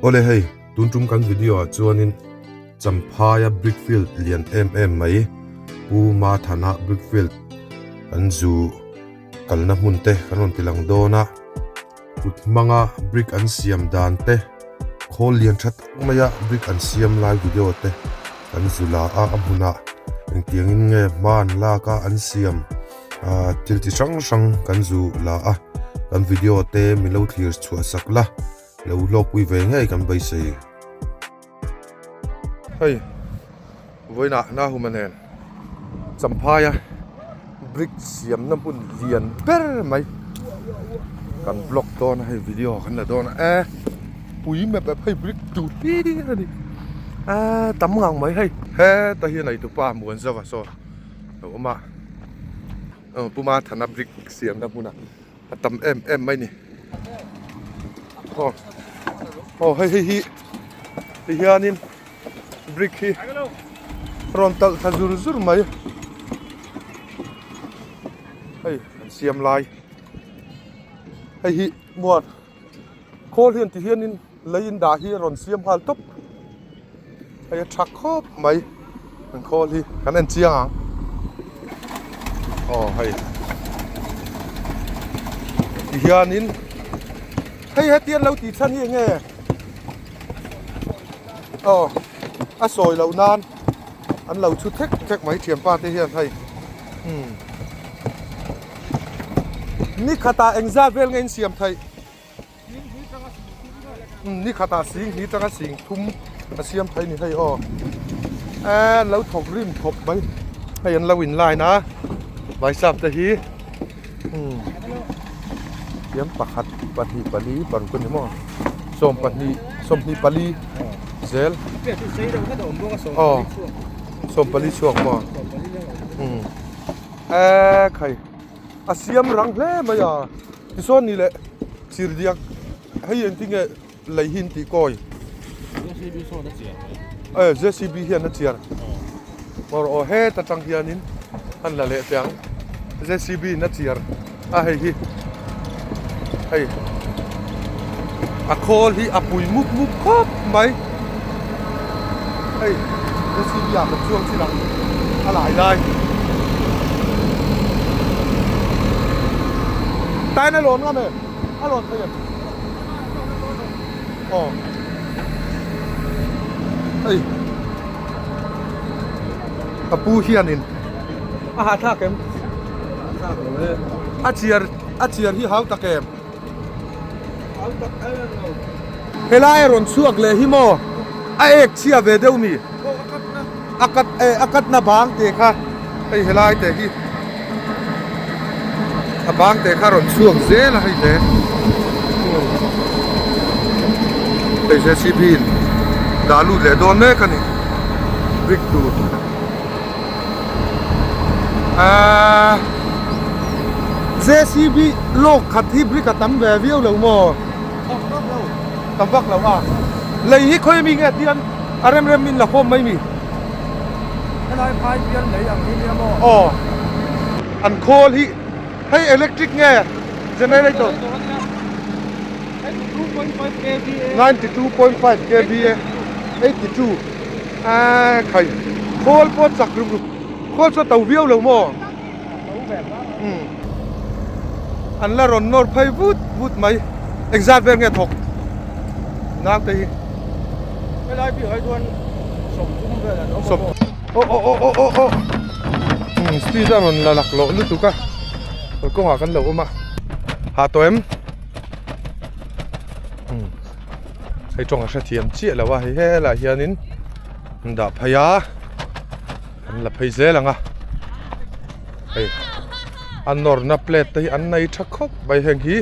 Awle hei, tun tum kan video ah chuanin Champhaia brick field lian em em mai Pu Mathana brick field kan zu kalna hmun te kan rawn ti lang dawn a, kut hmanga brick an siam dan te, khawl lian tha tak maia brick an siam lai video te kan zu la a, a hmunah engtiangin nge hma an lak a an siam ah thil chi hrang hrang kan zu la a, kan video te min lo thlir chhuah sak la. Lo hlawkpui ve ngei kan beisei. Hei vawiinah Nahuma nen Champhaia brick siamna hmun lian ber mai kan vlog dawn a hei video kan la dawn a e pui mep mep hei brick tur hlir a ni e tam ngang mai hei heta hian eitupa Muanzova saw a awm a Puma Thana brick siamna hmuna. a tam em em mai ni aw aw hei hei hi ti hianin brick hi rawn talh thla zur zur mai hei an siam lai hei hi muan khawl hian ti hianin lei in dah hi a rawn siam nghal tawp hei a tha khawp mai an khawl hi kan en chiang ang aw hei ti hianin hei hetiang lo tih chhan hi eng nge aw a sawi loh nan an lo chhu thek thek mai thianpa te hian hei umm ni khatah engzat vel nge in siam theih. Ni khatah sing hnih atanga sing thum a siam thei ni hei aw eee an lo thawk rim khawp mai hei an lo in line a vaisap te hi umm thiam pakhat pahnih pali paruk a ni maw sawmpahnih sawmhnih pali zel aw sawmpali chhuak maw umm eee khai. A siam rang hle mai a, tichuan ni leh chirdiak hei engtin nge lei hi an tih kawi? JCB sawn a chiar mai. E JCB hian a chiar. Awr aw het atang hianin an la leh teh ang. JCB in a chiar a hei hi hei a khawl hi a pui mup mup khawp mai. Hei JCB ah kan chuang chin ang a lai lai. Tain a lawn ngam e a lawn thei em aw hei ka pu hianin a hahthlak em a chiar a chiar hi hau tak em. Helai a rawn chhuak leh hi maw a ek chhia ve deuh mi a kat eh a katna bang te kha hei helai te hi a bang te kha a rawn chhuak zel a hei te hei JCB in dah lut leh dawn mek a ni brick tur ahh JCB lawk khat hi brick a tam ve viau lo maw tam vak lo a lei hi khawi mi nge tian a rem rem in la khawm mai mi helai phai pian lei ang hi nia maw aw an khawl hi hei electric nge generator 92.5 kva 82 Aaa khai khawl pawh chak ruk ruk khawl chu a to viau lo maw umm an la rawn nawr phei vut vut mai engzat vel nge thawk naute hi helai bik ah chuan sawmthum vel an awm a maw aw aw aw aw aw aw umm speed a rawn la laklawh lutuk a kawngah kan lo awm a hah tawh em umm. Hei tawng a hrethiam chiah lo a hei helaiah hianin an dah phei a an la phei zel ang a hei a nawrna plate te hi an nei tha khawp mai heng hi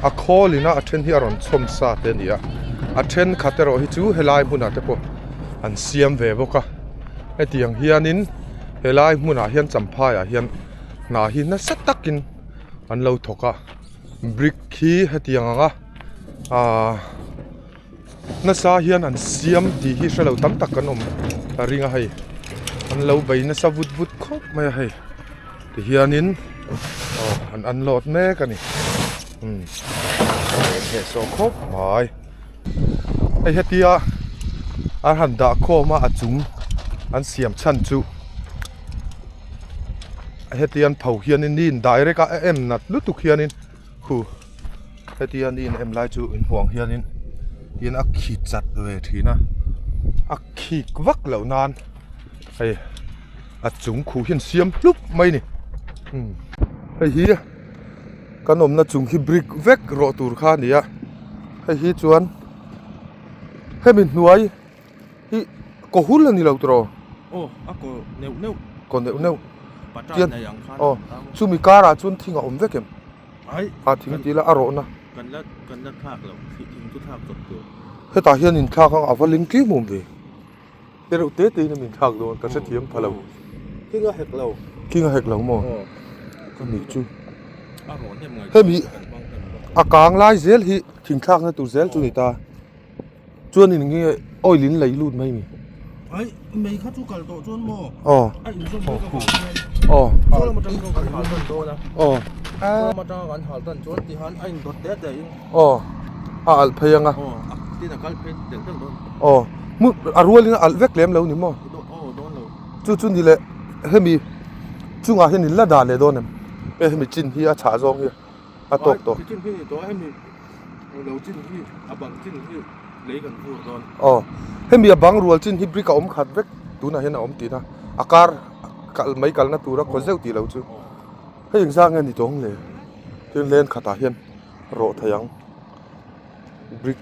a khawl in a a then hi a rawn chhawm sa te a ni a a thenkhat erawh hi chu helai hmunah te pawh an siam ve bawk a hetiang hianin helai hmunah hian champhai ah hian hna hi nasa takin an lo thawk a brick hi hetiang ang a. Ahh nasa hian an siam tih hi hrelo tam tak kan awm a ring a hei an lo bei nasa vut vut khawp mai a hei tihianin aw an unload mek a ni umm a hnehsawh khawp mai. Hei hetia an han dah khawm a a chung an siam chhan chu heti an pho hianin ni in direct a a em nat lutuk hianin khu hetia ni in em lai chu inhuang hianin tin a khi chat ve thin a a khik vak loh nan hei a chung khu hian siam hlup mai a ni umm hei hi kan awmna chung hi brick vek rawh tur kha a ni a hei hi chuan hemi hnuai hi kaw hul a ni lo tawh aw a kaw neuh neuh kaw neuh neuh tian aw chumi karah chuan thing a awm vek em a thing tih ila a rawhna kan la kan la thlak loh thing chu thlak chawp tur hetah hian inthlak ang a va ling tlem awm ve. Te reuh te te in a min thlak dawn ka hrethiam pha lo. King a hek lo. King a hek lo maw? Ka nih chu. Hemi a kang lai zel hi thing thlakna tur zel chu ni ta. Chuan in nge oil in lei lut mai mi. Ai mei kha chu kal tawh chuan maw? Aw. A in zawm vek avang hian. Aw. Chaw lam atang chuan kan hal tan dawn a. Aw. Chaw lam atang kan hal tan chuan tihan a in dawt te te in. Aw. A alh phei anga. Aw a tin a kal phei delh delh dawn. Aw hmun a rualin a alh vek lem lo ni maw? Aw dawn lo. Chu chu ni leh hemi chungah hian in la dah leh dawn em? Nge hemi chin hi a chhah zawng hi a tawk tawh. Ai chin hi ni tawh a hemi lo chin hi a bang chin hi lei kan vur dawn. Aw hemi a bang rual chin hi brick a awm khat vek tunah hian a awm tihna a kar kal mai kalna tura kaw zeuh tih lo chu hei engzah nge ni tawng le tin len khatah hian. rawh thei ang brick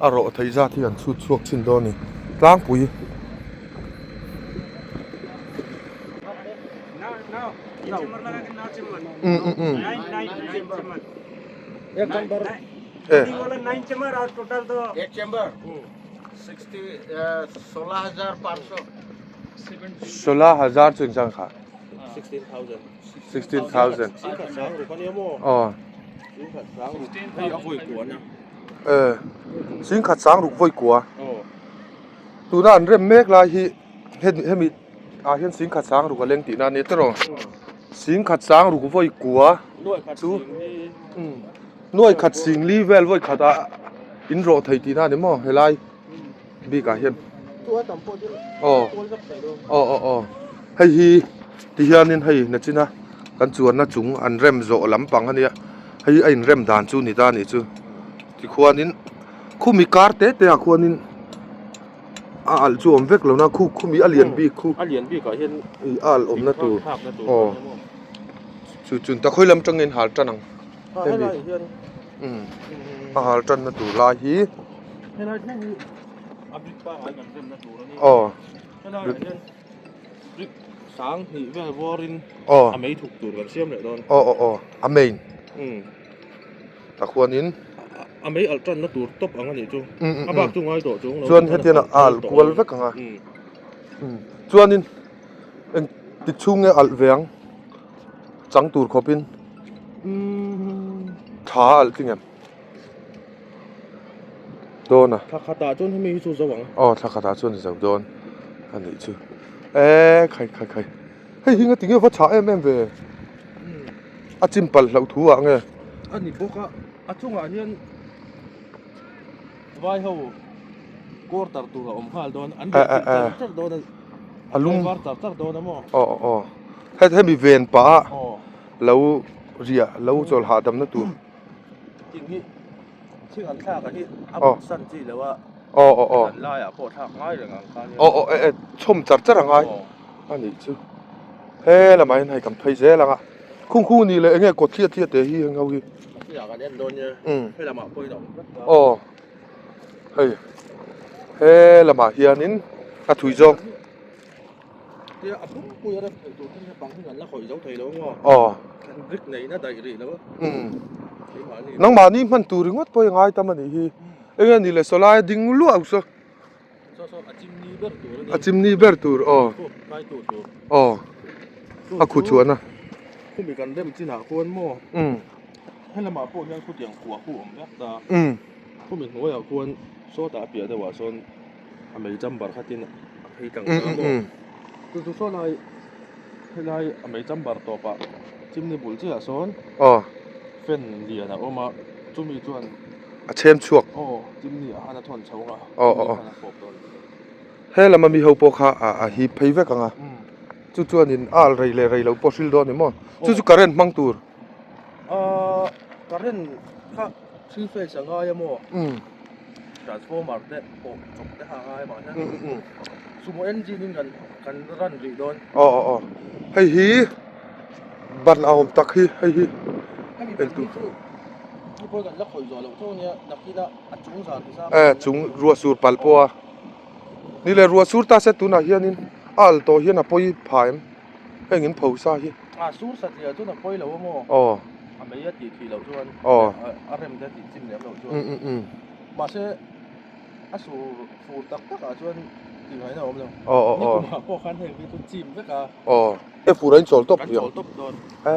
a rawh theih zat hi an chhut chhuak thin dawn a ni tlangpui. Sola hazar chu engzah kha. 16,000 aw eh singkhat sang ruk vawi kua tuna an rem mek lai hi hemi ah hian singkhat sang ruk a leng tihna a ni tiraw singkhat sang ruk vawi kua chu nuai khat sing li vel vawi khat ah in rawh thei tihna a ni maw helai. bikah hian aw aw aw aw hei hi ti hianin hei nachina kan chuanna chung an rem zawh lampang a nia hei a inrem dan chu ni ta a nih chu tikhuanin khumi kar te te ah khuanin a alh chu a awm vek lo na khu khumi a lian bik khu a lian bik ah hian ih a alh awmna tur aw chu chun ta khawi lam tangin hal tan ang hemi umm a hal tanna tur lai hi. Helai thleng hi a brick pangai kan remna tur a ni. Aw. Helai ah hian brick sang hnih vel vawrin Aw. a mei thuk tur kan siam leh dawn. Aw aw aw a main. Umm. Tah khuanin a mei alh tanna tur tawp ang a nih chu. Um um A bak chu ngai tawh chung lo. Chuan hetian a alh kual vek ang a. Um. Um chuanin eng ti chhung nge alh ve ang chang tur khawpin Um. Thla a alh tling em? Dawn a. Thla khatah chuan hemi hi chu zo ang. Aw thla khatah chuan zo dawn a nih chu. Eee khai khai khai hei hi ngatinge va chhah em em ve a chim palh hlauh thu ah nge. A ni bawk a a chungah hian vai ho quarter tur a awm nghal dawn an riah chilh char char dawn a a lung var char char dawn a maw. Aw aw aw hemi ven pah a lo riah lo chawlh hahdamna tur. Thing hi thing an thlak a hi a buk san chi lo a aw aw aw an laiah pawh thlak ngai reng ang kha nia aw aw eh eh chhawm char char a ngai a nih chu he lamah hian hei kan phei zel ang a khung khung ni leh enge kawt thliah thliah te hi heng ho hi thliah kan en dawn nia he lamah pawh in a awm vek ta aw hei he lamah hianin a thui zawng Tia a pumpui a rem theih tur hi bang hi kan la khawih zo thei lo maw? Aw. Kan brick neihna daih rih lo a. Umm. Keimahni. Nangmahni hman tur ringawt pawh i ngai tam a nih hi. Enge ni le sawlai a ding luah ang saw. Saw saw a chimni ber tur a ni. A chimni ber tur aw. Khu kai tu tur. Aw. A khu chhuahna. Khumi kan rem chinah khuan maw? Umm. Helamah pawh hian khutiang kua khu awm vek ta. Umm. Khumi hnuaiah khuan sawtah piah deuhah sawn a mei chamber khatin a phei tlang ta maw chu chu saw lai helai a mei chamber tawpah chimney bul chiah sawn aw fan lian a awm a chumi chuan A chhem chhuak. Aw chimney ah khan a thawn chho ang a. Aw aw aw. He lama mi ho pawh kha a hip phei vek ang a. Chu chuanin a al rei leh rei lo pawh hril dawn ni maw? Chu chu current hmang tur. Aaa current kha three phase a ngai a maw? Transformer te pawh chawp te kha a ngai a mahse sumo engine in kan kan run rih dawn. Aw aw aw hei hi ban a awm tak hi hei hi. Hemi ban hi chu hei pawh kan la khawih zawh loh tho ania nakinah a chung zan hi zam. Eh chung ruah sur palh pawh a. Ni le ruah sur ta se tunah hianin a al tawh hian a pawi pha em heng in pho sa hi. A sur satliah chuan a pawi lo a maw? Aw. A mei a tih thih loh chuan Aw. A rem te a tih chim lem loh chuan. Um um um. Mahse a sur fur tak tak ah chuan tih ngaihna a awm lo. Aw aw aw. Nikumah pawh khan heng hi chu chim vek a. Aw. E fur a in chawl tawp Kan chawl tawp dawn. E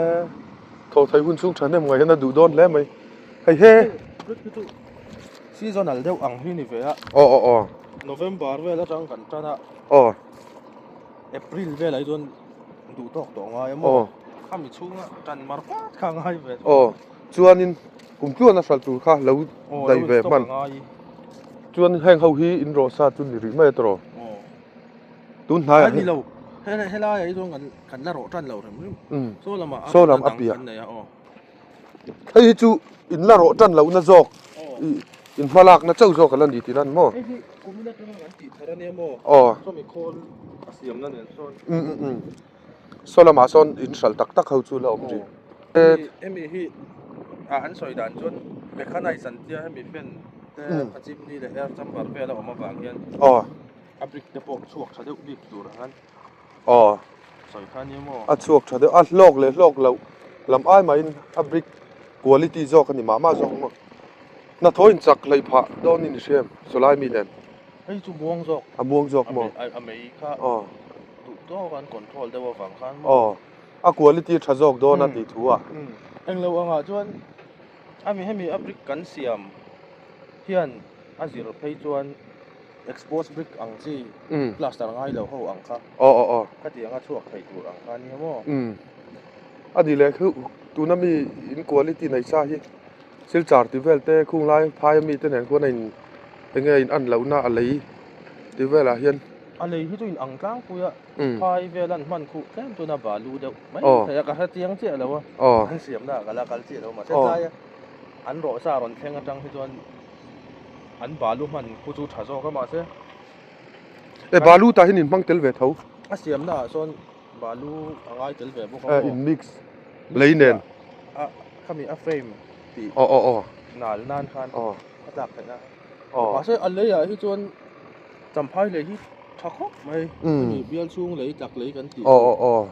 thaw thei hun chhung thahnem ngaih hian a duh dawn hle mai. Hei he. Brick hi chu seasonal deuh ang hi ni ve a. Aw aw aw. November vel atang kan tan a. Aw. April velah hi chuan duh tawk tawh ngai a maw? Aw. Khami chhunga tan mar pat kha ngai ve. Aw. Chuanin kum tluan a hral tur kha lo dai ve hman. Chuan heng ho hi in rawh sa chu ni rih mai a tawh. Aw. Tun hnaiah hi. Ni lo. Helaiah hi chuan kan kan la rawh tan lo rem rem. Saw lamah Saw lam a piah. Kan nei a aw. Hei hi chu in la rawh tan lohna zawk in hma lakna chauh zawk a la ni tih nan maw? Hei hi kumin atanga kan tih thar ania maw? Aw. Sawmi khawl a siamna nen sawn. Um um um. Saw lamah sawn in hral tak tak ho chu la awm thin. Hemi hemi hi ah an sawi dan chuan mechanized an tia hemi fan te a chimney leh air chamber vel a awm avang hian Aw. a brick te pawh chhuak tha deuh bik tur ang an. Aw. Sawi kha nia maw? A chhuak tha deuh a, hlawk leh hlawk loh lam ai mahin a brick quality zawk a ni mah mah zawk maw. Hnathawh in chak hleih phah dawn in i hria em sawlai mi nen? Hei chu muang zawk. A muang zawk maw? A mei kha Aw. duh tawk an control deuh avang khan maw? Aw. A quality tha zawk dawn a tih thu ah. Englo angah chuan ami hemi a brick kan siam hian a zir phei chuan Expose brick ang chi plaster ngai lo ho ang kha. Aw aw aw. Khatiang a chhuak thei tur ang kha nia maw? Umm. A ni leh khu tuna mi in quality nei sa hi silchar ti vel te khung lai phai ami te nen khuan a in enge in an lohna a lei ti velah hian. A lei hi chu in ang tlangpui a phai vel an hman khuh tlem chuan a balu deuh mai thei a ka hre chiang chiah lo a an siamna ah ka la kal chiah lo mahse tlai a an rawh sa rawn thleng atang hi chuan An balu hman khu chu tha zawk a mahse. E balu tah hian in hmang tel ve tho. A siamna ah sawn balu a ngai tel ve bawk a maw. E in mix lei nen. A khami a frame tih aw aw aw nal nan khan aw a tlak theih a. Aw. Mahse a lei ah hi chuan champhai lei hi tha khawp mai. Hemi bial chhung lei tlak lei kan tih. Aw aw aw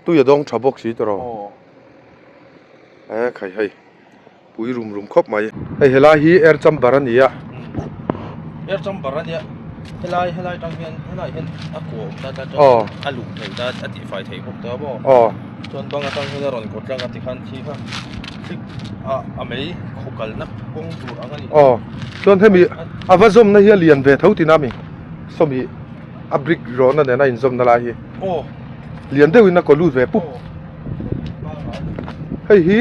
tui a dawng tha bawk si tawh. Aw. E khai hei. Pui rum rum khawp mai. Hei helai hi air chamber a ni a. Air chamber a nia. Helai helai tang hian helai hian a kuah awm ta ta chuan a luh theih ta a tihfai theih bawk ta maw. Aw. Chuan bang atang hian a rawn kawt tlang a tikhan khi kha thlik a a mei khaw kalna kawng tur ang a ni. Aw. Chuan hemi a va zawmna hi a lian ve tho tina mi sawmi a brick rawhna nena inzawmna lai hi. Aw. Lian deuhin a kaw lut ve pup. Hei hi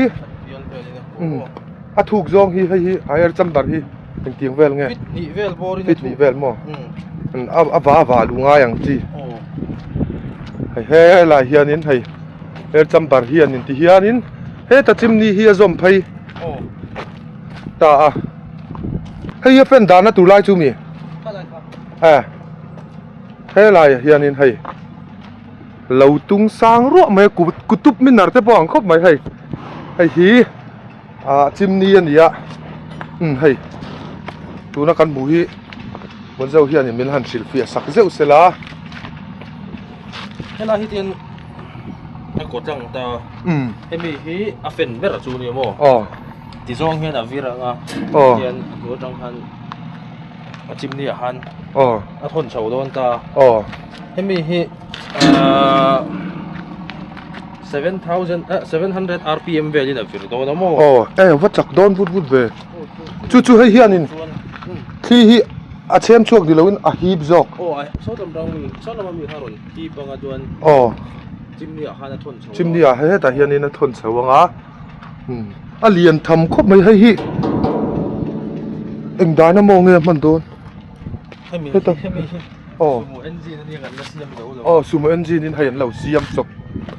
a thuk zawng hi hei hi air chamber hi engtiang vel nge fit hnih vel bawr in fit hnih vel maw a va va lu ngai ang chi hei helai hianin hei air chamber hianin ti hianin heta chimney hi a zawm phei ta a hei hi a fan dahna tur lai chu mi e helai hianin hei. Lo tung sang ruah mai a kut kutup minar te pawh ang khawp mai hei hei hi ah chimney a ni a umm hei tuna kan hmuh hi Monzo hianin min han hrilhfiah sak zeuh se la. Helai hi tian a kaw tlang ta hemi hi a fan ber chu a ni maw aw tizawng hian a vir ang a aw tian a hnu atang khan a chimney ah khan aw a thawn chho dawn ta aw hemi hi ahh 7000 ah 700 rpm velin a vir dawn a maw aw e va chak dawn vut vut ve chu chu hei hianin thli hi a chhem chhuak ni loin a hip zawk aw a sawtlam rang mi sawtlam ami kha rawn hip anga chuan aw chimney ah khan a thawn chho chimney ah hetah hianin a thawn chho anga a lian tham khawp mai hei hi. Eng dynamo nge a hman dawn? Hemi Heta hemi hi aw sumo engine ania kan la siam zo lo. Aw sumo engine in hei an lo siam chawp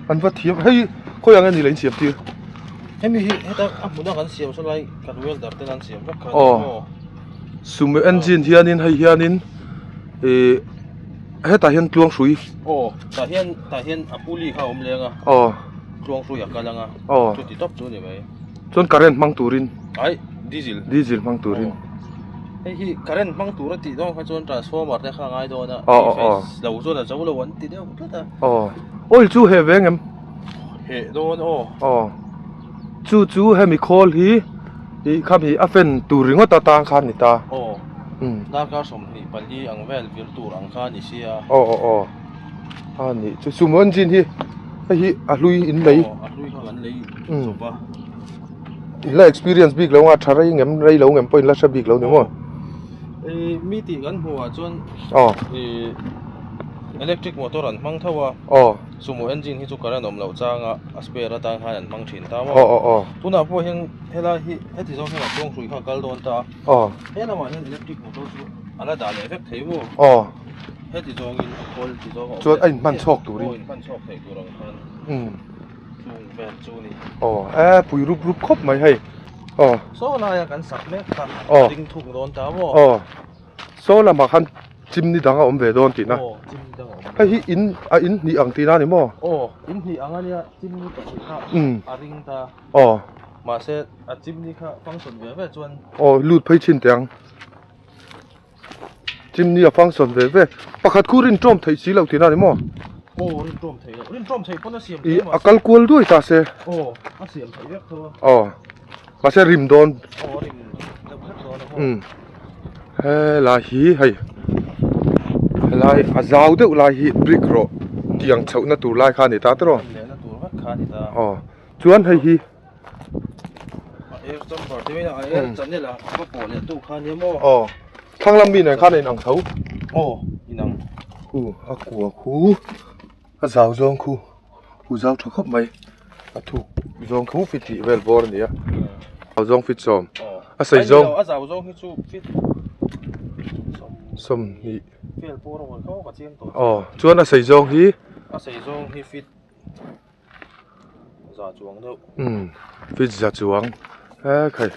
an va thiam hei khawiah nge ni le in siam tir? Hemi hi heta a hmuna kan siam saw lai kan welder ten an siam vek kha aw sumo engine hianin hei hianin ih hetah hian tluang hrui aw tah hian tah hian a pulley kha a awm leng a aw tluang hrui a kal ang a aw chuti tawp chu a ni mai. Chuan current hmang turin. Ai, diesel. Diesel hmang turin. Hei hi current hmang tur a tih dawn kha chuan transformer te kha a ngai dawn a. Aw aw aw. Lo chuan a zo lo an ti deuh tlat a. Aw. Oil chu heh ve ngem? Heh dawn aw. Aw. Chu chu hemi khawl hi ih khami a fan tur ringawt atang khan ni ta. Aw. Um. Darkar 24 ang vel vir tur ang kha ni sia. Aw aw aw. A nih chu sumo engine hi hei hi a hlui in lei. Aw a hlui kha kan lei chawp a. In la experience bik lo nga tha rei ngem rei lo ngem pawh in la hre bik lo ni maw. Ih mi tih kan hmuh ah chuan aw ih electric motor an hmang tho a. Aw. Sumo engine hi chu current awm loh chang a a spare atan khan an hmang thin ta maw. Aw aw aw. Tunah pawh hian helai hi heti zawng hian a chuang hrui kha a kal dawn ta a. Aw. He lamah hian electric motor chu a la dah leh vek thei maw. Aw. Heti zawngin a khawl ti zawng a awm Chuan a inhman chhawk turin. Aw inhman chhawk theih tur ang khan. Umm. Chung vel chu ni. Aw e pui rup rup khawp mai hei. Aw. Saw laia kan sak mek kha. Aw. Ding thuk dawn ta maw. Aw. Saw lamah khan chimni dang a awm ve dawn tihna. Aw chimni dang a awm. Hei hi in a in hnih ang tihna a ni maw? Aw in hnih ang a nia chimni pahnih kha a ring ta. Aw. Mahse a chimni kha function ve ve chuan. Aw lut phei chhin teh ang. Chimni a function ve ve. Pakhat khu rin tawm theih si loh tihna a ni maw? Aw rin tawm theih loh. Rin tawm theih pawn a siam theih a kal kual duai ta se. Aw a siam theih vek tho a. Aw mahse rim dawn. Aw rim deuh hlek dawn a maw? Umm helai hi hei helai a zau deuh lai hi brick rawh tiang chhohna tur lai kha a ni ta tiraw? Lehna tur vek kha a ni ta. Aw chuan hei hi. Air chamber te a air channel a va pawh leh tu kha nia maw aw thlang lam mi nen khan a inang tho aw inang khu a kua khu a zau zawng khu khu zau tha khawp mai a thuk zawng khu fit hnih vel bawr a ni a zau zawng fit sawm a sei zawng a zau zawng hi chu fit 20 vel bawr a awm kha ka chiang tawh aw chuan a sei zawng hi a sei zawng hi fit Za chuang deuh. Umm fit za chuang he khai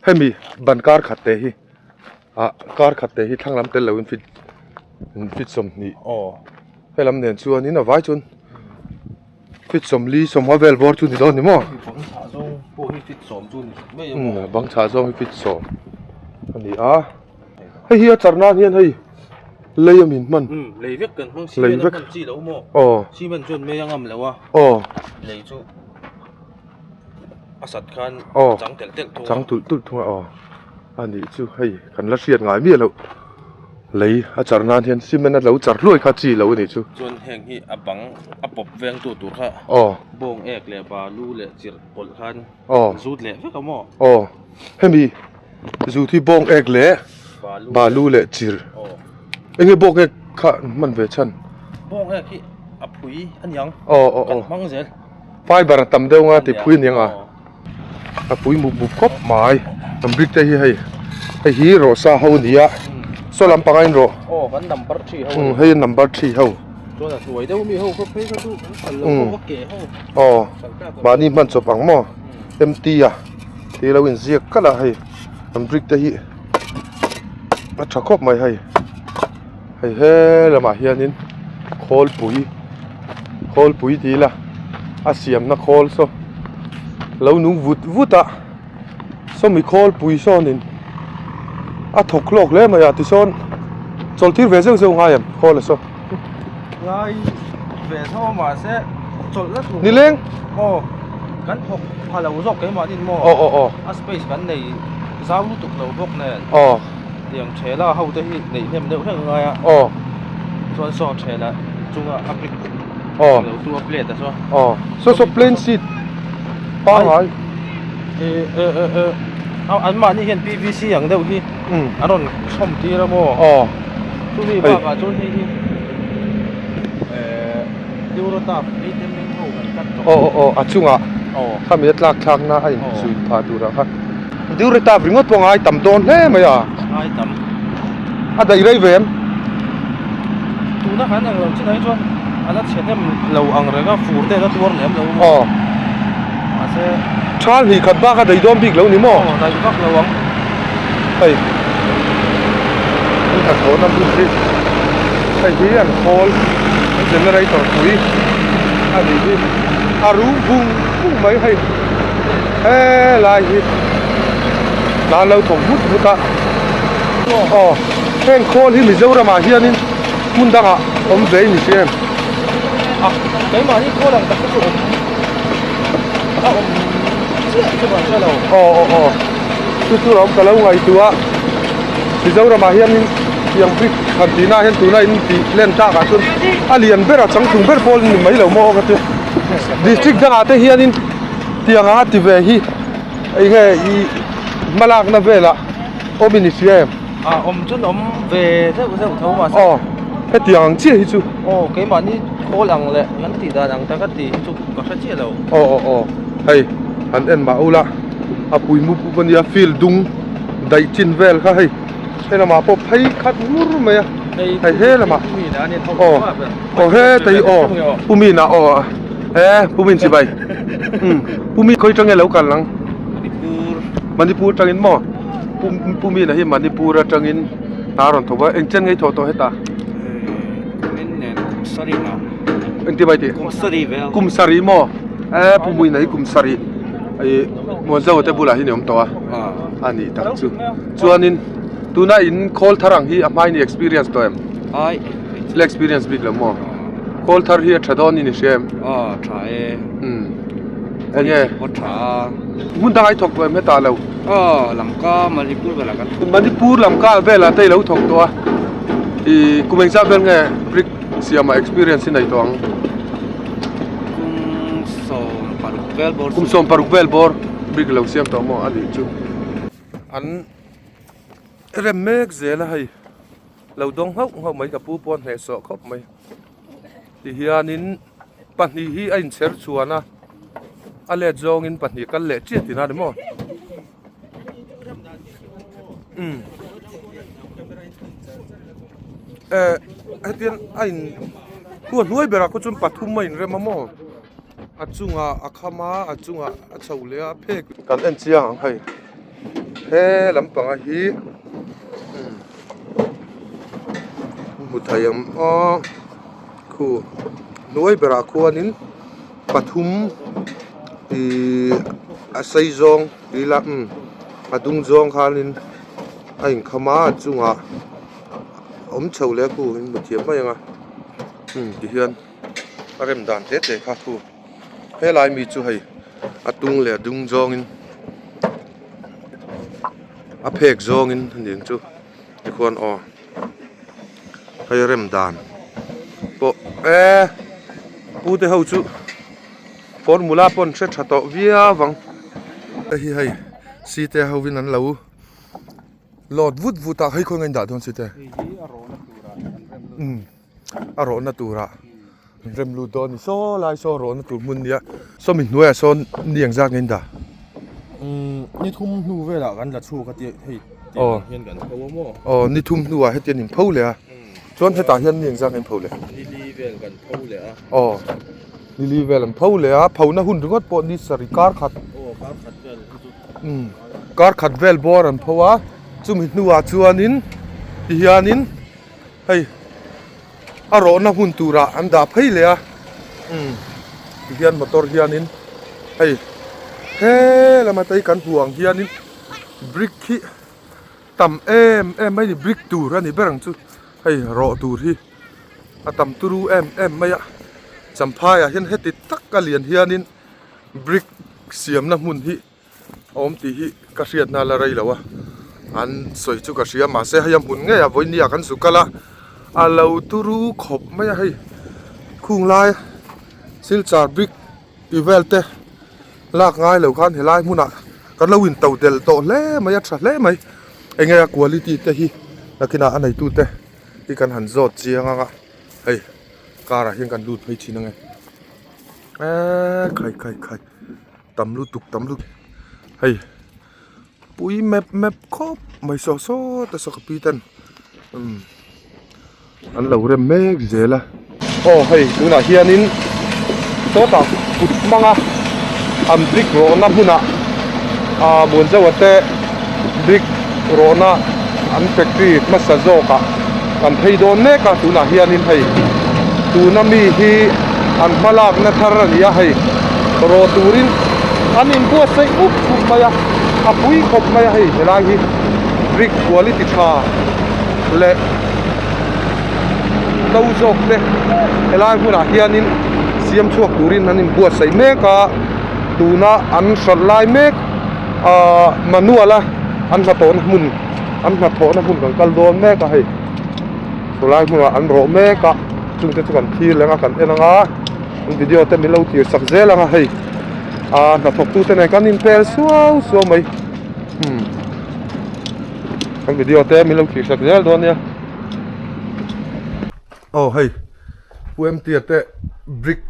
hemi ban kar khat te hi ah kar khat te hi thlang lam tel loin fit fit 20 aw helam nen chuanin a vai chuan fit 40 sawmnga vel bawr chu ni dawn ni maw bang chhah zawng pawh hi fit 10 chu ni mai a umm bang chhah zawng hi fit 10 a ni a. Hei hi a char nan hian hei lei a min hman. Umm lei vek kan hmang cement a hman chi lo maw? Aw. Cement chuan mei a ngam lo a. Aw. Lei chu a sat khan aw chang telh telh thung a. Chang tulh tulh thung a aw. A nih chu hei kan la hriat ngai miah loh lei a char nan hian cement a lo char hluai kha chi lo a nih chu. Chuan heng hi a bang a pawp veng tu tur kha aw bawng ek leh balu leh chirh pawlh khan aw zut leh vek a maw? Aw hemi. Zu thi bawng ek leh balu leh chir enge bawng ek kha hman ve chhan bawng ek hi a phui a niang aw aw aw hmang zel fiber a tam deuh nga ti phui a niang a a phui mup mup khawp mai an brick te hi hei hei hi rawh sa ho a ni a saw lampang a in rawh aw kan number 3 ho hei number 3 ho chuan a hnuai deuh mi ho kha phei kha chu kan phal lo ho a ke ho aw mahni hman chawp ang maw empty a. Ti lo inziak kalh a hei an brick te hi a tha khawp mai hei hei he lamah hianin khawlpui khawlpui ti ila a siamna khawl saw lo nung vut vut a sawmi khawlpui sawnin a thawk hlawk hle mai a tisawn chawlh tir ve zeuh zeuh ngai em khawl a saw. Ngai ve tho a mahse chawlh na tur Nileng aw kan thawk pha lo zawk keimahni maw aw aw aw a space kan nei zau lutuk lo bawk nen aw tiang thela ho te hi neih hnem deuh hlek angai a aw chuan saw thela chunga a brick aw lo tu a plate a chuan aw saw saw plain sheet pangai e e e e an mahni hian P_V_C ang deuh hi an rawn chhawm tir a maw aw chumi bakah chuan hei hi ehh Eurotap ATM ho kan cut tawh aw aw aw a chungah aw khami a tlak thlakna a in zui phah turah khan. Duratap ringawt pawh ngai tam dawn hle mai a. Ngai tam. A daih rei ve em? Tuna kan eng lo chinah hi chuan a la chhe hnem lo ang reng a, fur te a la tuar lem lo maw? Aw. Mahse. Thal hnih khat bak a daih dawn bik lo ni maw? Aw, daih vak lo ang. Hei. An hnathawhna hmun hi hei hi an khawl an generator pui a nih hi. A rum vung vung mai hei. Helai hi hna an lo thawk vut vut a aw heng khawl hi Mizoram ah hianin hmun dangah awm ve ni si em a keimahni khawl ang tak te chu awm a awm chiah chu kan hre lo aw aw aw chu chu rawng ka lo ngaihtuah a Mizoram ah hianin tiang brick han tihna ah hian tuna in tih len tak ah chuan a lian ber a changtlung ber pawl ni mai lo maw aw ka ti district dangah te hianin tiang anga ti ve hi eng nge i hmalakna velah awm in i hria em? Ah awm chuan awm ve zeuh zeuh tho mahse Aw hetiang ang chiah hi chu Aw keimahni khawl ang leh kan tih dan ang taka tih hi chu ka hre chiah lo. Aw aw aw hei han en mah ula a pui mup mup ania field dung daih chin vel kha hei he lamah pawh phei khat ngur mai a hei he lamah aw aw hetah hi aw pumina aw. He Pumin chibai umm Pumi khawi atang nge lo kal ang Manipur Manipur atangin maw Pum Pumin a hi Manipur atangin hna a rawn thawk a engchen nge i thawh tawh hetah Kumin nen kum sarih na engti mai tih kum sarih vel kum sarih maw e Pumin a hi kum sarih ih Muanzo te bulah hian i awm tawh a a nih tak chu chuanin tuna in khawl thar ang hi a hmain i experience tawh em ai la experience bik lo maw. Kawl thar hi a tha dawn in i hria em? Aw tha e. Umm enge? Aw tha a. Hmun dang ai thawk tawh em hetah lo? Aw Lamka Manipur velah kan thawk. Manipur Lamka velah te i lo thawk tawh a. I kum engzat vel nge brick siamah experience i nei tawh ang? Kum 16 vel bawr. Kum 16 vel bawr brick lo siam tawh maw a nih chu. An rem mek zel a hei. Lo dawng nghauh nghauh mai ka pu pawh a hnehsawh khawp mai tihianin pahnih hi a inchher chhuan a a let zawngin pahnih kal leh chiah tihna a ni maw umm eh hetiang a in khu a hnuai berah khaw chuan pathum a inrem a maw a chungah a kham a a chungah a chho leh a phek kan en chiang ang hei. He lampanga hi hmu thei ang aw khu hnuai berah khuanin pathum ihh a sei zawng ila umm a dung zawng khanin a inkham a a chungah awm chho leh a khu in hmu thiam mai ang a umm tihian a rem dan te te kha khu. Helai mi chu hei a tung leh a dung zawngin a phek zawngin a ni ang chu tikhuan aw hei rem dan pawh e pu te ho chu formula pawh an hre tha tawh viau ang hei hi hei site hovin an lo lawt vut vut a hei khawnge an dah dawn site umm a rawhna turah. Rem lut dawn a ni saw lai saw rawhna tur hmun nia sawmi hnuaiah sawn ni ang zat nge in dah? Umm ni thum hnu velah kan la chhuak a tih hei tih hian kan pho a maw? Aw ni thum hnuah hetiang in pho leh a chuan hetah hian ni ang zat nge in pho leh? Ni li vel kan pho leh a. Aw ni li vel an pho leh a phona hun ringawt pawh ni sarih kar khat. Aw kar khat vel hi chu. Umm kar khat vel bawr an pho a chumi hnuah chuanin tihianin hei. A rawhna hmun turah an dah phei leh a umm tihian motor hianin hei he lama te hi kan hmuh ang hianin brick hi tam em em mai a ni brick tur a ni ber ang chu hei rawh tur hi a tam turu em em mai a champhai ah hian heti tak a lian hianin brick siamna hmun hi. A awm tih hi ka hriatna la rei lo a, an sawi chu ka hria mahse hei a hmun ngei a vawiin ah kan zu kal a, a lo turu khawp mai a hei khung lai silchar brick tih vel te lak ngai lo khan helai hmunah kan lo in to del tawh hle mai a tha hle mai eng nge a quality te hi nakinah a neitu te hi kan han zawt chiang ang a hei car ah hian kan lut phei thin ang e eee khai khai khai. Tam lutuk tam lutuk hei Pui mep mep khawp mai saw sawt a saw ka pi ten umm an lo rem mek zel a. Aw hei tunah hianin sawtah kut hmanga an brick rawhna hmunah ah Muanzawa te brick rawhna an factory hmasa zawkah kan phei dawn mek a tunah hianin hei tuna mi hi an hmalakna thar a ni a hei rawh turin an inbuatsaih up up mai a a pui khawp mai a hei helai hi brick quality tha leh to zawk te helai hmunah hianin siam chhuak turin an inbuatsaih mek a tuna an hralh lai mek ahh manual a an hnathawhna hmun an hnathawhna hmun kan kal dawn mek a hei chulai hmunah an rawh mek a chungte chu kan thlir leh ang a kan en ang a an video te min lo thlir sak zel ang a hei ahh hnathawk tute nen kan inpel suau suau mai umm kan video te min lo thlir sak zel dawn nia aw hei U M T te brick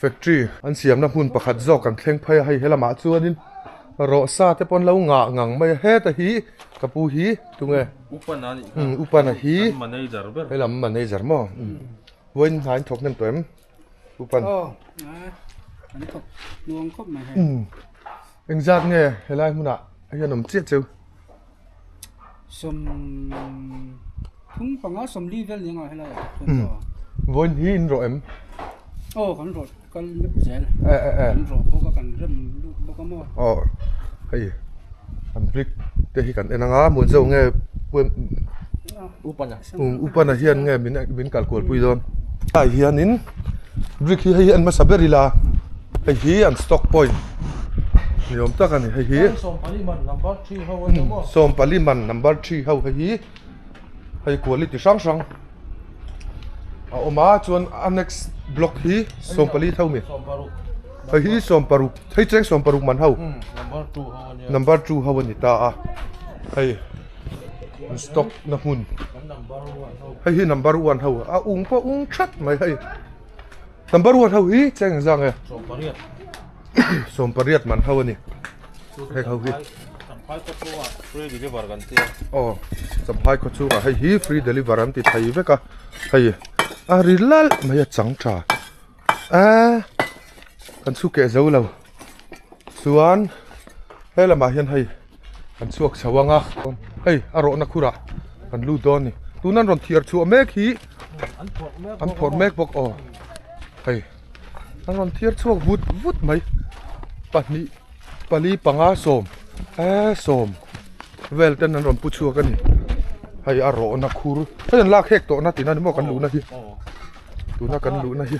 factory an siamna hmun pakhat zawk kan thleng phei a hei helamah chuanin rawh sa te pawh an lo ngah ngang mai a heta hi ka pu hi tunge umm upana hi helam manager maw vawiin hna in thawk hnem tawh em upan umm engzat nge helai hmunah hian awm chiah cheu. Vawiin hi in rawh em? Aw kan rawh kal mek zel. Kan rawh bawk a kan rem lut bawk a maw. Aw hei an brick te hi kan en ang a Muanzo nge Upana. Upana hian nge min min kal kual pui dawn. Tah hianin brick hi hei hi an hmasa ber ila hei hi an stock point ni awm tak a ni hei hi. Sawmpali man number 3 ho hei hi hei quality hrang hrang a awm a chuan a next block hi sawmpali tho mi hei hi sawmparuk hei cheng sawmparuk man ho number 2 ho a ni ta a hei stock na hmun hei hi number 1 ho a ung pawh ung that mai hei number 1 ho hi cheng engzah nge sawmpariat man ho a ni heng ho hi aw champhai khaw chhungah hei hi free deliver an ti thei vek a hei a ri lalh mai a chang tha eee kan chhuk keh zo lo chuan he lamah hian hei kan chhuak chho ang a hei a rawhna khurah kan lut dawn a ni tuna an rawn thiar chhuah mek hi an phawrh mek bawk aw hei. An rawn thiar chhuak vut vut mai pahnih pali panga sawm eee sawm vel ten an rawn pu chhuak a ni hei a rawhna khur hei an lak hek tawh na tihna ni maw kan luhna hi tuna kan luhna hi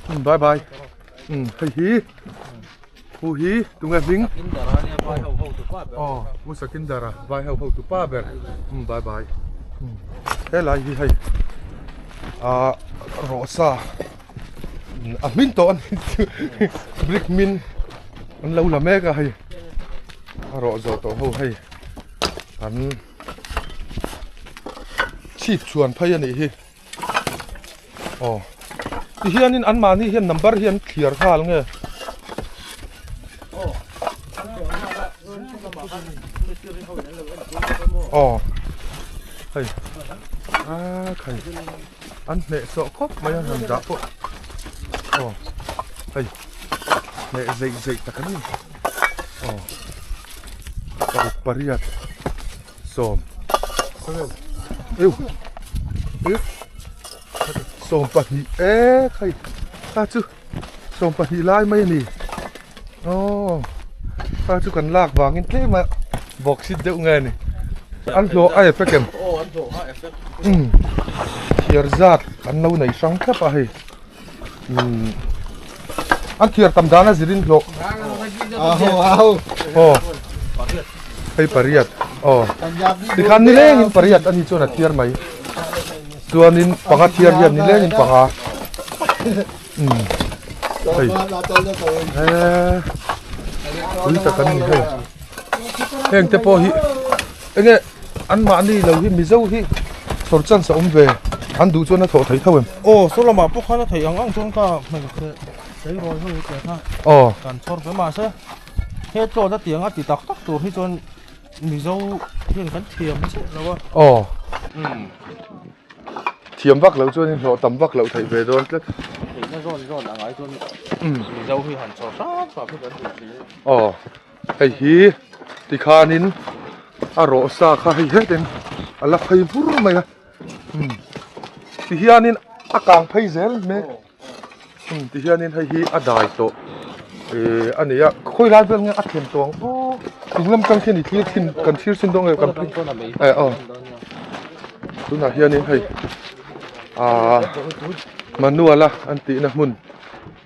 umm bye bye umm hei hi hu hi tunge hming aw u sakindara vai ho hotu pa ber umm bye bye umm helai hi hei ah rawh sa. A hmin tawh a ni brick hmin an lo la mek a hei a rawh zawh tawh ho hei an chhip chhuan phei a nih hi aw ti hianin an mahni hian number hi an thliar nghal nge aw hei a khai. An hneh sawh khawp mai a han dah pawh aw hei hneh zeih zeih tak an ni aw paruk pariat sawm eu eu sawm pahnih ek hei ta chu sawm pahnih lai mai a ni aw ta chu kan lak vangin tlem a bawk sit deuh nge ni an hlawh a effect em umm thiar zat an lo nei hrang thlap a hei umm an thiar tam dan a zirin hlawh aw hei pariat aw tikhan nilengin pariat a ni chuan a thiar mai chuanin panga thiar hian nilengin panga umm hei eee pui tak an ni hei heng te pawh hi enge An mahni lo hi Mizo hi chhawr chance a awm ve, an duh chuan a thawh thei tho em? Aw, saw lamah pawh khan a theih ang ang chuan ka hmeichhe tleirawl ho te kha Aw. kan chhawr ve mahse. He tlawt a tiang a ti tak tak tur hi chuan Mizo hian kan thiam chiah lo a. Aw. Thiam vak loh chuan hlawh tam vak loh theih ve dawn tlat. Theihna zawn zawn a ngai chuan Mizo hi han chawr hram hram hi kan duh thin. Aw. Hei hi tikhanin a rawh sa kha hei hetin a la phei bur mai a. Tihianin a kang phei zel mek. Tihianin hei hi a dai tawh eh a ni a khawi lai vel nge a thlen tawh ang aw chung lam tang khian i thlir thin kan thlir thin dawn nge kan eh aw tunah hianin hei ah manual a an tihna hmun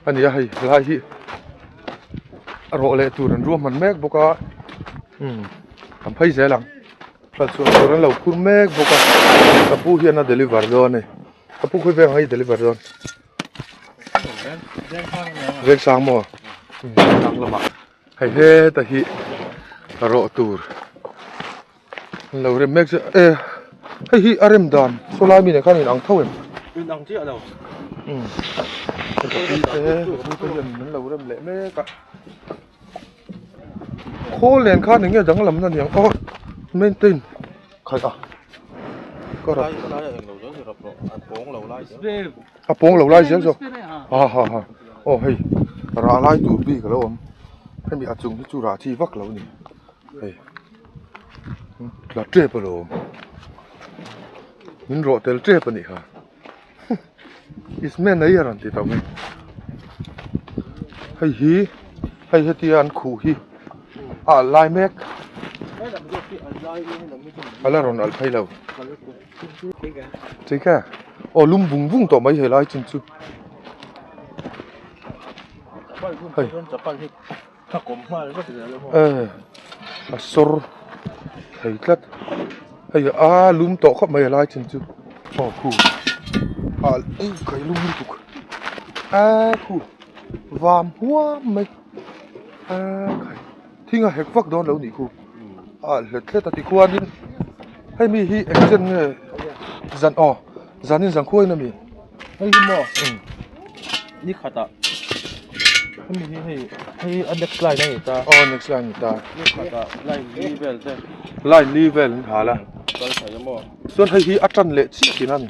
a ni a hei helai hi a rawh leh tur an ruahman mek bawk a umm kan phei zel ang hranchhuah tur an lo phur mek bawk a ka pu hian a deliver dawn a ni. Ka pu khawi veng ang i deliver dawn. Veng sang maw? Veng sang lamah. Hei heta hi rawh tur an lo rem mek chu e hei hi a rem dan saw lai mi nen khan in ang tho em? In ang chiah lo. Umm ka pi te ka pu te hian an lo rem leh mek a. Khawl nen khan eng nge danglam na niang aw maintain khalh a ka rap a pawng lo lai zel zawk ha ha ha aw hei rah lai tur bik a lo awm hemi a chung hi chu rah chi vak lo a ni hei tla tep alawm min rawh tel tep a nih kha. Ismail a rawn ti tawh mai hei hi hei hetia an khuh hi a alh lai mek a la rawn alh phei lo chei kha aw lum vung vung tawh mai helai chin chu hei a sawr thei tlat hei a lum tawh khawp mai helai chin chu aw khu a ei kai lum lutuk a khu vam huam mai a khai thing a hek vak dawn lo nih khu a hlet hlet a tikhuanin hei mi hi eng chen nge zan aw zanin zan khuain a mi. Hei hi maw ni khatah hemi hi hei hei a next line a ni ta aw next line a ni ta ni khatah line li vel te line li vel an hal a kal thei a maw chuan hei hi a tan leh chiah tihna a ni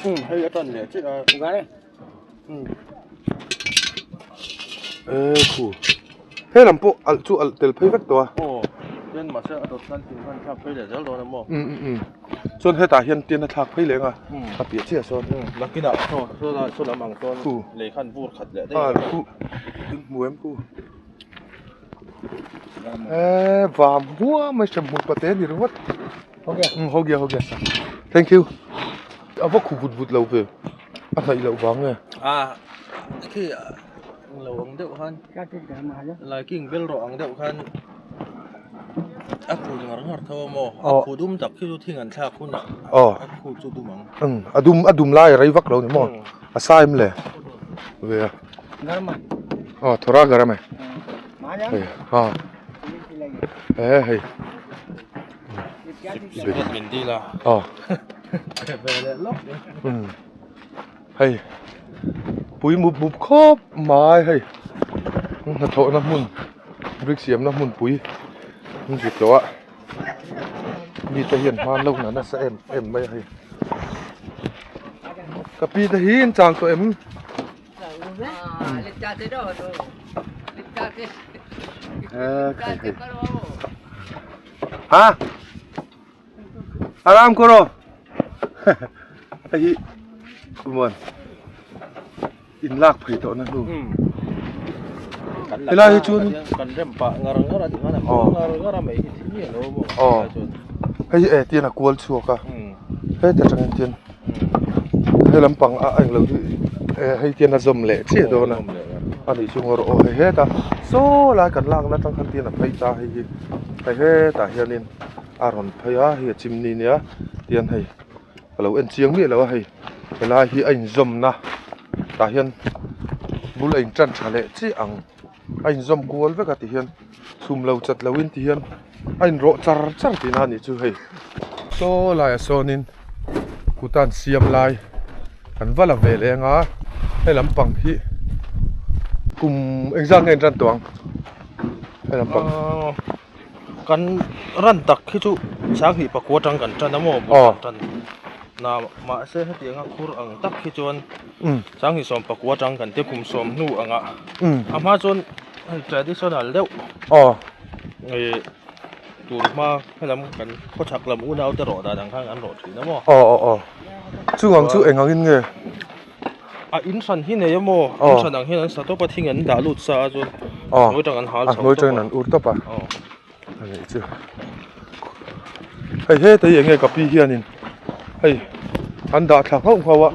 um hei a tan leh chiah a um e khu He lam pawh alh chu alh tel phei vek tawh a. Aw, chuan mahse a dawt khan thing khan thlak phei leh zel dawn a maw? Um um um. Chuan hetah hian tian a thlak phei leh ang a, a piah chiah sawn. Um, nakinah saw saw lai saw lam ang sawn lei khan vur khat leh daih ang. Ah, khu in hmu em khu? Eh, vam hua mai hrem hmu pate ni ringawt. Ho gya. Um, ho gya ho gya. Thank you. A va khu vut vut lo ve. A hnaih loh vang nge. Ah, khi lo ang deuh khan laiking bel rawh ang deuh khan a khu ngar ngar tho a maw a khu dum tak khi chu thing an thlak hunah a khu chu dum ang umm a dum a dum lai a rei vak lo ni maw a sa em le ve a aw thawra garam e hei ha e hei min dil a aw ve leh lawk umm. Hei pui mup mup khawp mai hei hnathawhna hmun brick siamna hmun pui an zut tawh a mite hian hman lo na nasa em em mai a hei ka pi te hi an chang tawh em ha. Aram koro hei hi muan in lak phei tawh na hnu helai hi chuan kan rem pah ngar ngar a ti khan a ngar ngar a mai hi thi miah lo maw aw hei hi eh tian a kual chhuak a heta tangin tian he lampang a englo hi hei tian a zawm leh chiah dawn a a nih chu ngawr aw hei heta saw lai kan lakna tang khan tian a phei ta hei hi hei hetah hianin. A rawn phei a hei a chimney nia tian hei ka lo en chiang miah lo a hei helai hi a inzawmna tah hian bul a intan tha leh chiah ang a inzawm kual vek a ti hian chhum lo chat lo in ti hian a inrawh char char tihna a nih chu hei saw laiah sawnin kuta an siam lai an va la ve leh ang a he lampang hi kum engzat nge an tan tawh ang. He lampang. Kan ran tak hi chu sanghnih pakua atang kan tan a maw bul kan tan na mahse hetianga khur ang tak hi chuan sanghnih sawm pakua atang kan ti kum sawm hnu anga a hma chuan hei traditional deuh ih tur hma helam kan khawchhak lam unau te rawh dan ang khan an rawh thin a maw. Aw aw aw chung ang chu eng angin nge? A in hran hi nei a maw? In hran ang hian an sa tawp a, thing an dah lut sa a chuan hnuai tang an hal chho tawp a. A hnuai tangin an ur tawp a. A nih chu. Hei heta hi enge ka pi hianin hei an dah thla nghauh nghauh a.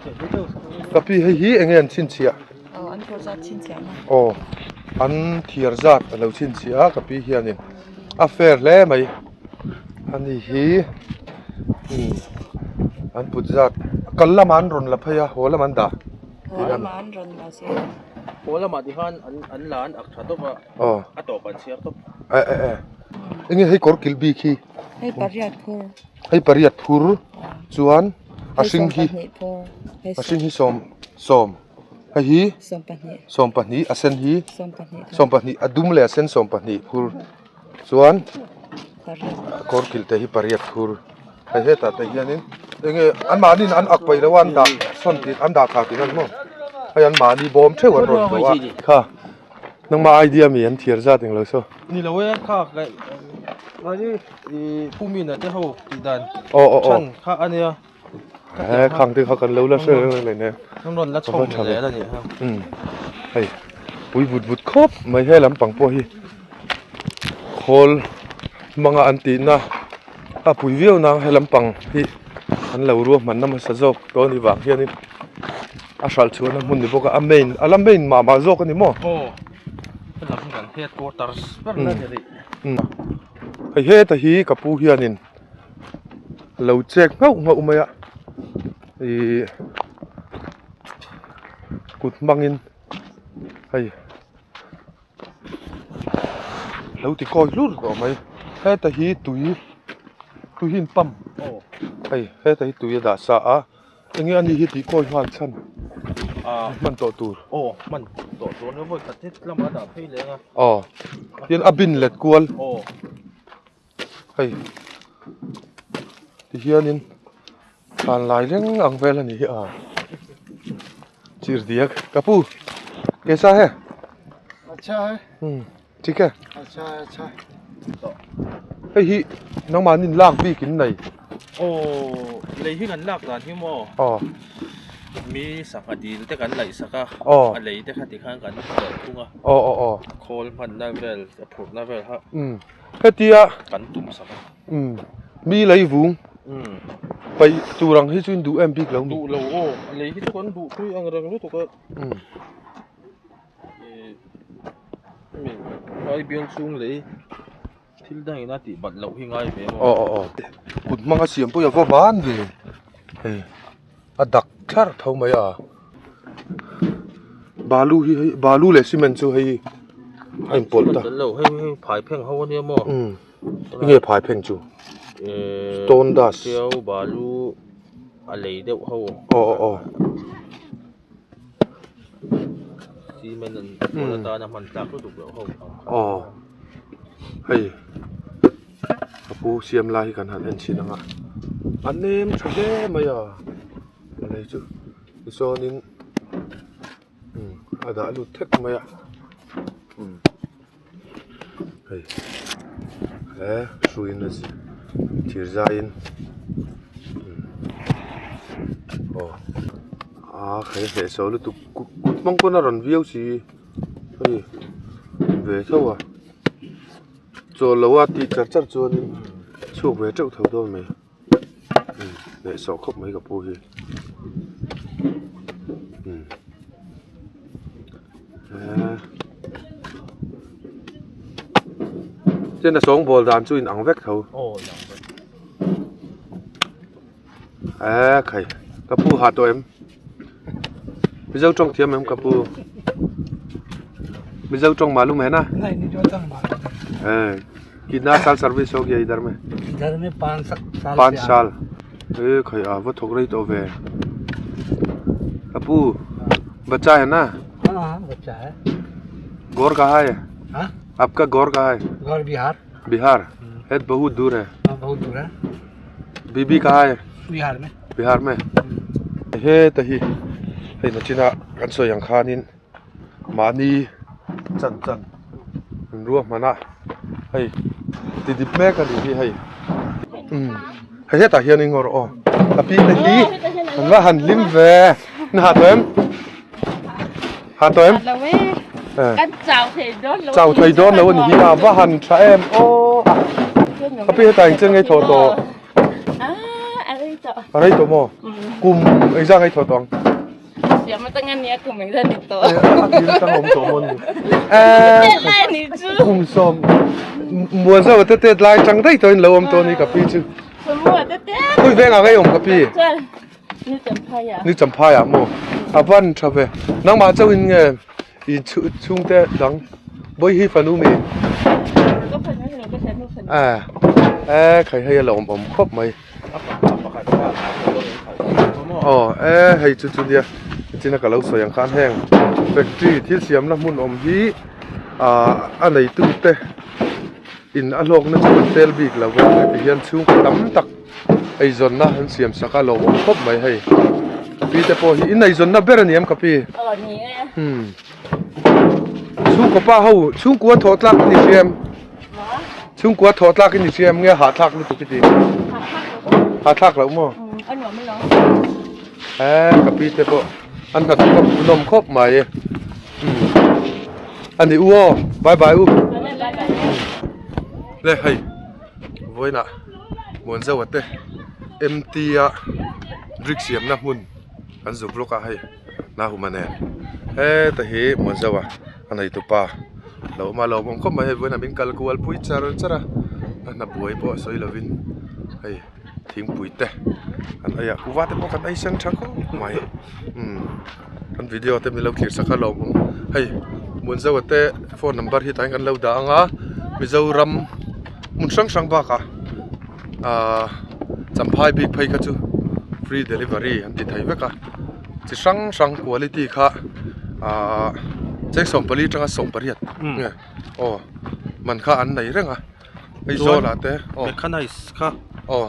Ka pi hei hi enge an chhinchhiah? Aw an thiar zat chhinchhiah na. Aw an thiar zat a lo chhinchhiah a ka pi hianin a fair hle mai. Ani hi umm an put zat kal lamah an rawn la phei a haw lamah an dah. Haw lamah an rawn la se. Haw lamah ti khan an an la an ak tha tawp a. Aw. A tawp an chhiar tawp. Eh eh eh. Enge hei kawr kilh bik hi? Hei pariat phur. Hei pariat phur chuan a hring hi a hring hi sawm sawm hei hi 12 a sen hi 12 a dum leh a sen 12 phur. Chuan kawr kilh te hi pariat thur hei hetah te hianin enge anmahniin an ak paih lo a an dah sawn tih an dah thla tih na ni maw hei anmahni bawm theuh an rawn hlawh a kha nangmah idea mi an thiar zat englo saw. Ni lo e kha ih pu mina te ho tih dan aw aw aw chhan kha a nia. He khang te kha kan lo la hre reng reng nen. An rawn la chho zel a nih kha. Umm hei pui vut vut khawp mai he lampang pawh hi khawl hmanga an tihna a pui viau nang he lampang hi an lo ruahmanna hmasa zawk tawh a nih vang hianin a hralh chhuahna hmun ni bawk a a main a la main mah mah zawk a ni maw. Aw he lam hi kan headquarters ber la ni rih. Umm hei heta hi ka pu hianin. lo chek nghauh nghauh mai a ihh kut hmangin hei lo ti kawi hlur tawh mai heta hi tui tui hi in pump hei heta hi tui a dah sa a enge ani hi tih kawi nghal chhan hman tawh tur aw hman tawh tur nia vawi khat heti lamah a dah phei leng a aw tin a bin let kual aw. Hei tihianin thlan lai reng ang vel a ni hi a chirhdiak ka pu kaisa hai umm thik e hei hi nangmahni in lak bik in nei aw lei hi kan lak dan hi maw aw mi sangha dil te kan laih sak a aw a lei te kha tikhan kan hlawh thung a aw aw aw khawl hmanna vel a phurhna vel kha umm. Hetia kan tum sak a. Umm mi lei vung umm paih tur ang hi chu in duh em bik lo mi? Duh lo aw, lei hi chu kan duh tui ang reng lutuk a. Umm Ih mi phai bial chhung lei thil dang ina tih bat loh hi ngai ve maw? Aw aw aw kut hmanga siam pawh hi a va van ve hei a dak thlar tho mai a balu hi hei balu leh cement chu hei a inpawlh ta lo hei hei phai pheng ho ania maw umm enge phai pheng chu stone dust tiau balu a lei deuh ho aw aw aw cement an pawlh atana hman tlak lutuk loh ho aw hei. Ka pu siam lai hi kan han en chhin ang a a nem tha hle mai a a lei chu tichuanin umm a dah lut thek mai a umm hei he hruiin a thir zaiin umm aw a khai hneh so lutuk kut hmang pawn a rawn viau si hei ve tho a. Chawl lo a tih char char chuanin chhuak ve teuh tho dawn mai umm hnehsawh khawp mai ka pu hi umm eee chuan a sawngbawl dan chu in ang vek tho eee khai ka pu ha tawh em Mizo tawng thiam em ka pu Mizo tawng malum hai na eh kitna saal service ho gaya idhar mein idhar mein 5 saal 5 saal eh khai a va thawk rei tawh ve ka pu bacha hai na ha ha bacha hai ghor kaha hai ha Aapka ghar kahan hai? Ghar Bihar. Bihar het bahut dur hai. हाँ bahut dur hai. Bibi kahan hai? Bihar mein. Bihar mein. Heta hi hei nachina kan sawi ang khanin mahni chan chan an ruahman a hei ti dip mek a nih hi hei umm hei hetah hian eng rawh aw a pi te hi an va han hlim ve na ha tawh em ha tawh em chau thei dawn lo a ni hi a va han tha em aw a pi hetah engchen ngei thawh tawh. A rei tawh maw? Kum engzah ngei thawh tawh ang? Siam atang ania kum engzah ni tawh. A tir atang awm tawh maw ni? Kum sawm muan zauh te tet lai tang daih tawhin lo awm tawh a ni ka pi chu. Khawi vengah ngei awm ka pi? Ni Champhaiah. Ni Champhaiah maw? A van tha ve. Nangmah chauhin nge i chhungte dang Bawihi fanu mi? Ka fanu hi lo ka hriat hnu fanu. Eh khai hei a lo awm awm khawp mai. Aw eh hei chu chu nia china ka lo sawi ang khan heng factory thil siamna hmun awm hi ah a neitu te in a hlawkna chu an tel bik lo va heti hian chhungkaw tam tak eizawnna an siam sak a lawmawm khawp mai hei ka pi te pawh hi in eizawnna ber a ni em ka pi Aw ni e. Hmm chhungkaw pa ho chhungkua thawh tlak i ni hria em chhungkua thawh tlak i ni hria em nge hahthlak lutuk i ti hahthlak loh maw A nuam alawm. Eh ka pi te pawh an hnathawk a hmuhnawm khawp mai hmm a ni u aw bye bye u le hei vawiinah Muanzawa te M_T a brick siamna hmun an zuk lawk a hei Nahuma nen heta hi Muanzawa a neitu pa lo awm a lo awm khawp mai hei vawiinah min kal kual pui char char a a hna buai pawh sawi lovin hei thingpui te an ei a kuva te pawh kan ei sen tha khawp mai umm kan video te min lo thlir sak a lawmawm hei Muanzawa te phone number hi tah hian kan lo dah ang a Mizoram hmun hrang hrang bakah ahh Champhai bik phei kha chu free delivery an ti thei vek a chi hrang hrang quality kha ahh cheng 14 atanga 18 nge aw man kha an nei reng a. Hei zawl ah te aw mechanized kha aw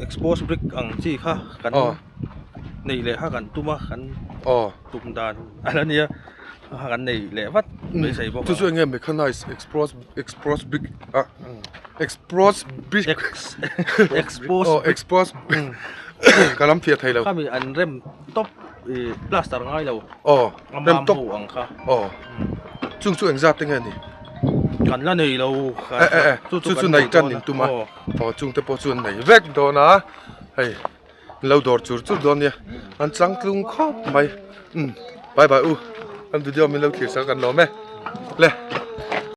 expose brick ang chi kha kan nei leh kha kan tum a kan aw tum dan a la nia kha kan nei leh vat beisei bawk chu chu enge mechanized expose expose brick a expose brick expose aw expose ka lam fiah thei lo khami an rem tawp ih plaster ngai lo aw rem tawp ang kha aw chung chu engzat te nge ni. Kan la nei lo. Eh eh eh chu chu nei tan in tum a. Aw chung te pawh chu an nei vek dawn a. Hei an lo dawr chur chur dawn nia. An changtlung khawp mai. Umm bye bye u. Kan video min lo thlir sak a kan lawm e. Le.